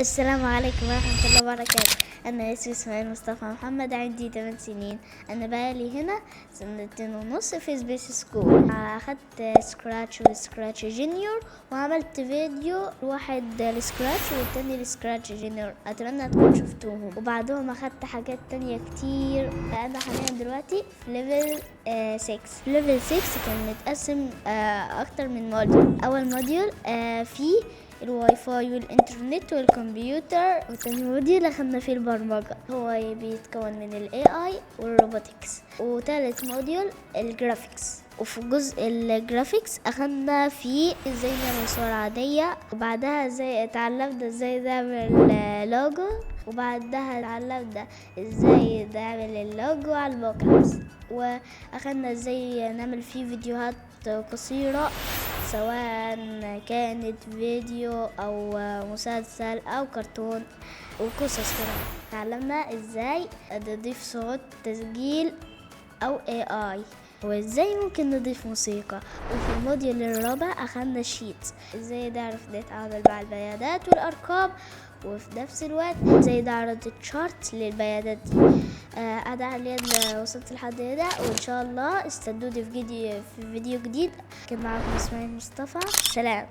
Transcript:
السلام عليكم ورحمة الله وبركاته. أنا اسمي إسماعيل مصطفى محمد، عندي 8 سنين. أنا بقالي هنا سنتين ونص في Space School. أخدت Scratch و Scratch Junior، وعملت فيديو واحد ل Scratch والتاني ل Scratch Junior، أتمنى تكونوا شفتوهم. وبعدهم أخدت حاجات تانية كتير. أنا حاليا دلوقتي في level 6. level 6 كان متقسم أكتر من module. أول module فيه الواي فاي والإنترنت والكمبيوتر، وتاني module أخدنا فيه البرمجة، هو بيتكون من ال AI وال robotics، وتالت module ال graphics. وفي جزء ال graphics أخدنا فيه ازاي نعمل صور عادية، وبعدها ازاي اتعلمنا ازاي نعمل لوجو، وبعدها اتعلمنا ازاي نعمل اللوجو على ال mockups، واخدنا ازاي نعمل فيه فيديوهات قصيرة، سواء كانت فيديو او مسلسل او كرتون وقصص كمان. تعلمنا ازاي نضيف صوت تسجيل او AI، وازاي ممكن نضيف موسيقى. وفي ال module الرابع اخدنا sheet، ازاي نعرف نتعامل مع البيانات والارقام، وفي نفس الوقت ازاي نعرض chart للبيانات دي. انا حاليا وصلت لحد هنا، وان شاء الله استنوني في فيديو جديد. كان معاكم اسماعيل مصطفى، سلام.